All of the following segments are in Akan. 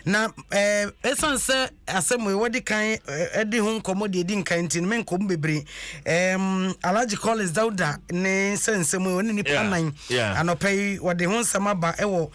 Na ɛsiane sɛ asɛm wei wɔde kan ɛde ho nkɔmmɔ deɛ ɛdi nkan nti no, menkɔm bebree. Alhaji Collins Dauda ne sɛ nsɛm yi ɔne nipa nan anɔpa yi wɔde ho nsɛm aba ɛwɔ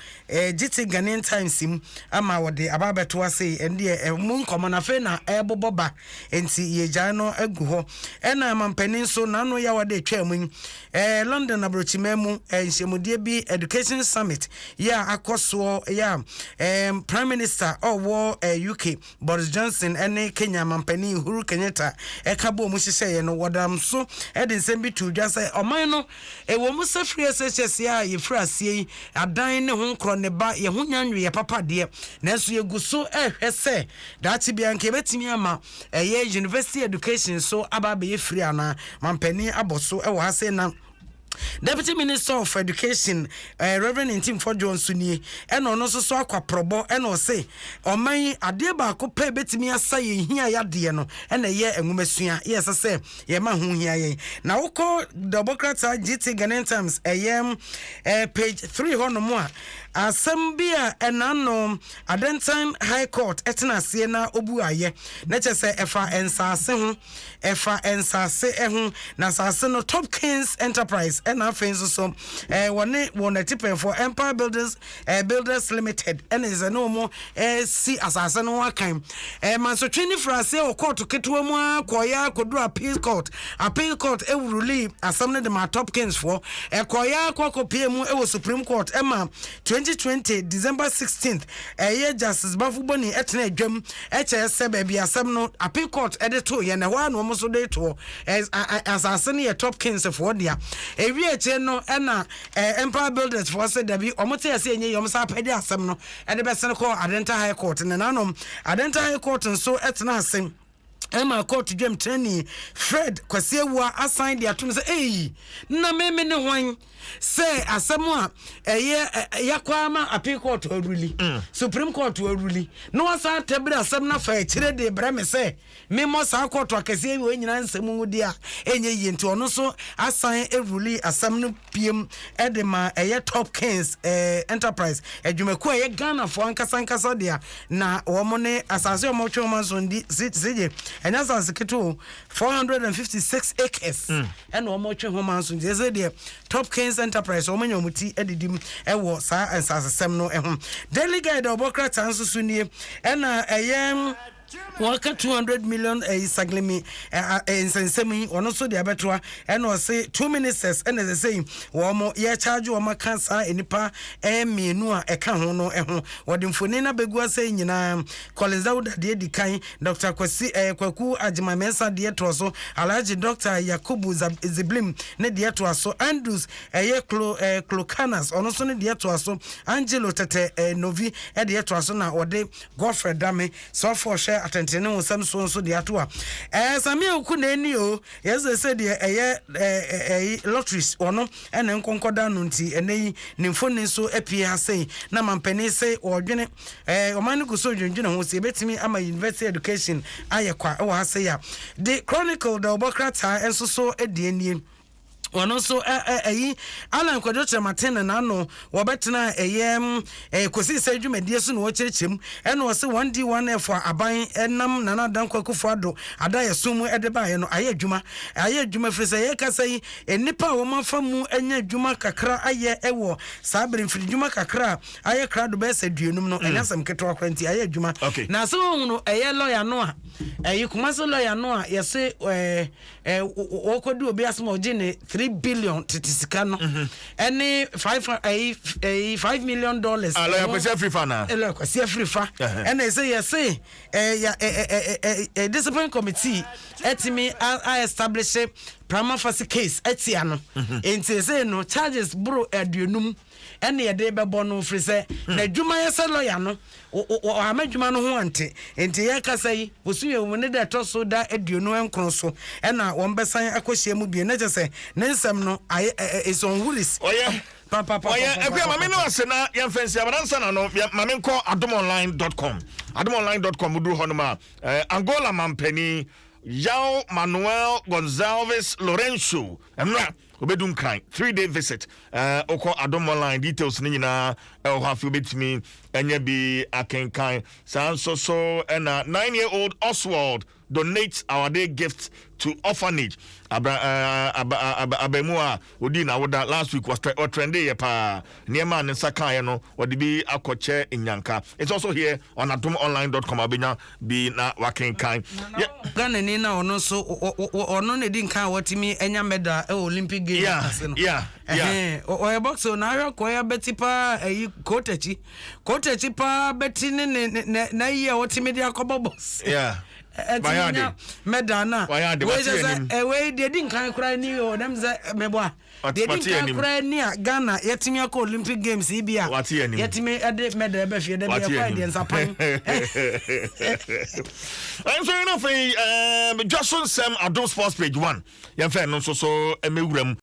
GT Ghanaian Times mu ama wɔde aba abɛto ase. Ɛno deɛ, ɛmu nkɔmmɔ no afei na ɛrebobɔ ba, nti yɛgyae no agu hɔ. Ɛna mampanin nso n'ano yɛ a wɔde atwa mu yi, London aborɔkyima mu nhyiamudeɛ bi, education summit yɛ a akɔ soɔ yɛ a Prime Minister ɔwɔ UK Boris Johnson ne Kenya mampanin Uhuru Kenyatta ɛka bɔ mu hyehyɛeɛ no, wɔdam so de nsɛm bi to dwa sɛ ɔman no ɛwɔ mu sɛ free SHS a yɛfiri aseɛ yi adan ne ho nkorɔ ne ba yɛn ho nya nweɛ papa deɛ, nanso yɛgu so ɛhwɛ sɛ daakye bia nka yɛbɛtumi ama ɛyɛ university education so aba abɛyɛ free anaa. Mampanin abɔ so ɛwɔ ha sɛ na Deputy Minister of Education, Reverend Ntim Fordjour nso nie, ɛna ɔno nso so akɔ aprɔbɔ, ɛna ɔse ɔman yi adeɛ baako pɛ bɛtumi asa yɛn hia yadeɛ no ɛna ɛyɛ nwomasua. Yɛ ɛsɛ sɛ yɛma ho hia yɛn. Na wokɔ Democrat GT Ghanaian Times ɛyɛ page 3 hɔnom a, asɛm bi a ɛna no Adentan High Court ɛtena aseɛ na obu ayɛ na kyerɛ sɛ ɛfa nsaase ho, ɛfa nsaase ho, na nsaase no Top Kings Enterprise ɛna afei nso so wɔne wɔn atipɛnfoɔ Empire Builders Limited ɛna sɛ ne wɔn si asase no ho akan. Mansotwe ne firi aseɛ wɔ court ketewa mu a kɔɔyɛ akɔduru appeal court. Appeal court ewuruli asɛm no de ma Top Kings foɔ. Ɛkɔɔyɛ akɔ akɔpie mu ɛwɔ Supreme Court ɛma 2020 December 16th ɛyɛ Justice Baffoe-Bonnie ɛtena adwam ɛkyɛ sɛ baabi asɛm no appeal court ɛde to yɛ na ɛhɔ a na wɔn nso de toɔ asase no yɛ Top Kings foɔ dea. Ewie akyire no ɛna Empire Builders foɔ sɛ dabi, wɔn te ɛsɛ enye yɛ wɔn sa apɛgye asɛm no ɛde bɛsɛn kɔ Adenta High Court. Ne nanom Adenta High Court nso ɛtena ase ɛma court dwam trani Fred Kwasi Awua asan de atom sɛ eyi na meme ne hwan sɛ asɛm a ɛyɛ yakɔ ama appeal court arule, Supreme Court arule, na wasan tɛbere asɛm no afa akyire de brɛ me sɛ memmɔ saa court akɛseɛ wɔ nyinaa nsɛm mu di a ɛnyɛ yie. Nti ɔno nso asan arule asɛm no piem ɛde ma ɛyɛ Top Kings Enterprise adwumakuo a ɛyɛ Ghanafoɔ ankasa ankasa deɛ na wɔn ne asase a wɔtwe wɔn aso ndi sigye. Ɛnyɛ asase ketewa o, 456 acres ɛna wɔn twe ho manso. Nti ɛsɛ deɛ Top Kings Enterprise wɔn anya wɔn ti adidi mu ɛwɔ saa nsasesɛm no ho. Daily Guide a ɔbɔ krataa nso so nie, ɛna ɛyɛ wɔka 200 million ɛyi Saglemi nsɛnsɛm yi, ɔno nso de abɛtoa, ɛna ɔse two ministers ɛna ɛsɛ sɛ wɔn mo yɛkyagye wɔn aka saa nipa 2 a ɛka ho no ɛho. Wɔde mfonin no abɛgu ase nyinaa: Collins Dawuda deɛ di kan, Dr Kwasi Kwaku Agyeman Mensah deɛ toa so, Alhaji Dr Yakubu Ziblim ne deɛ toa so, Andrews ɛyɛ Klo Klokanas ɔno nso ne deɛ toa so, Angelo Tete Novi ɛdeɛ toa so, na wɔde Godfrey Dame sɔfo ɔhwɛ atɛntɛne ho nsɛm so nso deɛ ato a Samia Oku na ani o yɛsɛ sɛ deɛ ɛyɛ ɛɛ ɛyi lotteries ɔno ɛna nkɔnkɔda no. Nti ɛnɛ yi ne mfoni nso apue ha sei na mampanin sɛ ɔdwene ɔman no gu so dwendwene ho sɛ yɛbɛtumi ama university education ayɛ kwa ɛwɔ ha sei a. The Chronicle da ɔbɔ krataa nso so di nie, ɔno nso ɛyi Alan Kwadwo Kyerɛmaten na n'ano wɔbɛtena ɛyɛ kɔsi sɛ dwumadie so na wɔkyerɛkyerɛ mu, ɛna ɔsɛ 1D1F a aban ɛnam Nana Dankwa Akufo Addo ada yɛso mu ɛde baeɛ no ayɛ adwuma, ayɛ adwuma, firi sɛ yɛkasa yi nnipa a wɔn afa mu anya adwuma kakra ayɛ ɛwɔ saa bere mfiri dwuma kakra a ayɛ krado bɛyɛ sɛ 50 no, ɛnyɛ asɛm ketewa kora, nti ayɛ adwuma. Na sɛ wɔhu no ɛyɛ lɔya no a ɛyi Kumase lɔya no a yɛse ɛɛ wɔkɔdi obi asɛm a ɔgye ne 3 billion tete sika no ɛne five ɛyi ɛyi $5 million. Ah, lɔya Kwasi Afrifa na. Lɔya Kwasi Afrifa, ɛna ɛsɛ yɛse ɛɛ ya ɛɛ ɛɛ ɛɛ discipline committee ɛtumi a establish prima facie case ɛtia no. Nti ɛsɛ no charges boro 50 ɛna yɛde bɛbɔ no, firi sɛ n'adwuma yɛ sɛ lɔya no ɔama adwuma no ho ante. Nti yɛkasa yi bosom yɛ mu ne da ɛtɔ so da 29 so ɛna wɔn bɛsan akɔhyia mu bio, na kyerɛ sɛ ne nsɛm no ayɛ ɛ ɛ is on wheels. Ɔyɛ ɔyɛ Akua, maame no ase na yɛmfa nsi abanansa na no maame nkɔ adomonline.com, adomonline.com duru hɔ nom a Angola mampanin João Manuel Gonçalves Lourenço ɛnora obedu Nkran, 3-day visit. Wokɔ Adom Online, details no nyinaa Ɛwɔ hɔ afei wobɛtumi anya bi akenkan. Saa nso so ɛna 9-year-old Oswald donates awadeɛ gift to orphanage. Abra aba aba abamu a odi n'awoda last week, ɔtrende yɛ paa. Nneɛma a ne nsa kaeɛ no, wɔde bi akɔkyɛ nyanka. It's also here on adomonline.com. Abenya bi na wakenkan. Ghana ni na ɔno nso ɔno na edi nkan a wɔtumi anya medal ɛwɔ Olympic Games ase no. Ɔyɛ boxer na ahwɛ kɔɛ abɛti paa, ɛyi kootakyi kootakyi paa bɛti ne ne ne na yi a wɔtumi de akɔbɔ box. Ɛtumi nya medal na wei sɛ sɛ ɛwei deɛ di nkan koraa ni o dɛm sɛ mɛbɔ a deɛ di nkan koraa ni a Ghana yɛtumi akɔ Olympic Games yi bi a yɛtumi ɛde medal ɛbɛ fie dɛ bi ɛkɔ ɛdeɛ nsapan. Nso yi no afei dwa so nsɛm, Adom Sports page 1, yɛmfɛ no nso so ɛmɛwura mu.